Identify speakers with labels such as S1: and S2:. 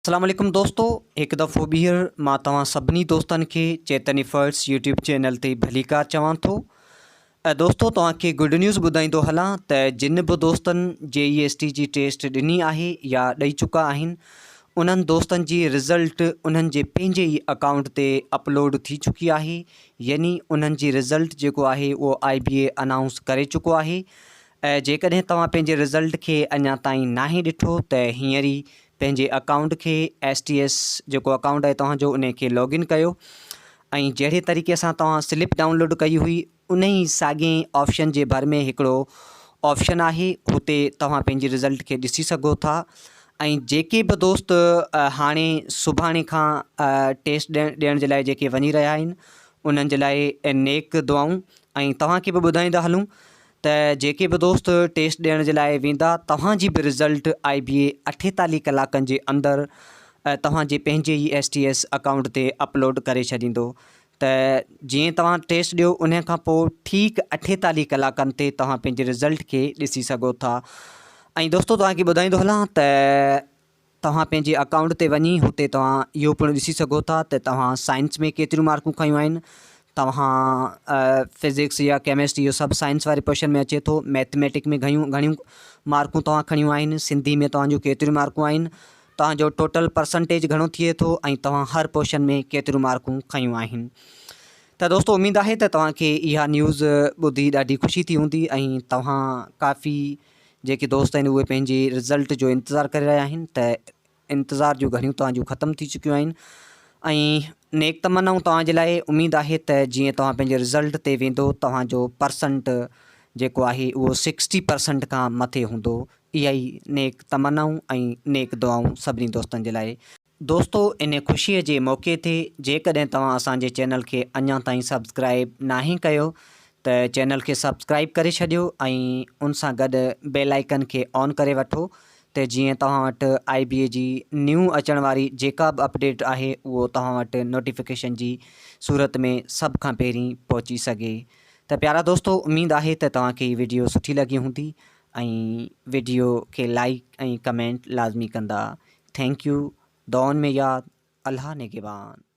S1: اسلام عليڪم دوستو هڪ دفعو ٻيهر مان توهان سڀني دوستن کي چيتن افرٽس يوٽيوب چينل تي ڀليڪار چوان ٿو دوستو توهان کي گڊ نيوز ٻڌائيندو هلان ته جن به دوستن جي اي ايس ٽي جي ٽيسٽ ڏني آهي يا ڏئي چڪا آهن انهن دوستن جي رزلٽ انهن جي پنهنجي ئي اڪائونٽ تي اپلوڊ ٿي چڪي آهي يعني انهن جي رزلٽ جيڪو آهي اهو آئي بي اي انائونس ڪري چڪو آهي جيڪڏهن توهان پنهنجي رزلٽ کي اڃا تائين ناهي ڏٺو ته هينئر ئي پنهنجي اڪائونٽ کي ايس ٽي ايس جيڪو اڪائونٽ آهي توهان جو انهي کي لاگ ان ڪيو ۽ جهڙي طريقي سان توهان سلپ ڊائونلوڊ ڪئي هئي انهي ساڳئي آپشن جي ڀر ۾ هڪڙو آپشن آهي هتي توهان پنهنجي رزلٽ کي ڏسي سگهو ٿا ۽ جيڪي به دوست هاڻي سڀاڻي کان ٽيسٽ ڏيڻ جي لاء جيڪي وڃي رهيا آهن انهن جي لاء نيڪ دعائون ۽ توهان کي به ٻڌائيندا هلون ته جيڪي به دوست ٽيسٽ ڏيڻ جي لاء ويندا توهان جي به رزلٽ آئي بي اي اٺيتاليهه ڪلاڪن جي اندر توهان جي پنهنجي ئي ايس ٽي ايس اڪائونٽ تي اپلوڊ ڪري ڇڏيندو ته جيئن توهان ٽيسٽ ڏيو انهي کان پوء ٺيڪ اٺيتاليهه ڪلاڪن تي توهان پنهنجي رزلٽ کي ڏسي سگهو ٿا ۽ دوستو توهان کي ٻڌائيندو هلان ته توهان پنهنجي اڪائونٽ تي وڃي هتي توهان اهو پڻ ڏسي سگهو ٿا ته توهان سائنس ۾ ڪيتريون مارڪون کنيون آهن توهان فزڪس يا ڪيمسٽري اهو سڀ سائنس واري پورشن ۾ اچي ٿو ميٿميٽڪ ۾ گهڻيون گهڻيون مارڪون توهان کنيون آهن سنڌي ۾ توهان جون ڪيتريون مارڪون آهن توهان جو ٽوٽل پرسنٽيج گهڻو ٿئي ٿو ۽ توهان هر پورشن ۾ ڪيتريون مارڪون کنيون آهن ته دوستو اميد آهي ته توهان کي اها نيوز ٻڌي ڏاڍي خوشي ٿي هوندي ۽ توهان ڪافي جيڪي دوست آهن اهي پنهنجي رزلٽ جو انتظار ڪري رهيا آهن ته انتظار جون گهڙيون توهان جون ختم ٿي چڪيون آهن ۽ نيڪ تمنائون توهان جي لاء اميد آهي ته جيئن توهان پنهنجي رزلٽ تي ويندو توهان جو پرسنٽ جيڪو آهي اهو سڪسٽي پرسنٽ کان مٿي هوندو اها ئي نيڪ تمنائون ۽ نيڪ دعائون سڀني دوستن جي لاء. دوستو ان خوشي جي موقعي تي جيڪڏهن توهان اسان جي چينل کي اڃان تائين سبسڪرائيب ناهي ڪيو ته چينل کي سبسڪرائيب ڪري ڇڏيو ۽ ان سان گڏ بيل آئيڪن کي آن ڪري وٺو ته جيئن توهان وٽ آئي بي اي جي نيو اچڻ واري جيڪا به اپڊيٽ آهي اهو توهان وٽ نوٽيفڪيشن جي صورت ۾ سڀ کان پهرين پهچي سگهي ته پيارا دوستو اميد آهي ته توهان کي هي وڊيو سٺي لڳي هوندي ۽ وڊيو کي لائيڪ ۽ ڪمينٽ لازمي ڪندا thank you دعائن ۾ ياد الله نگهبان.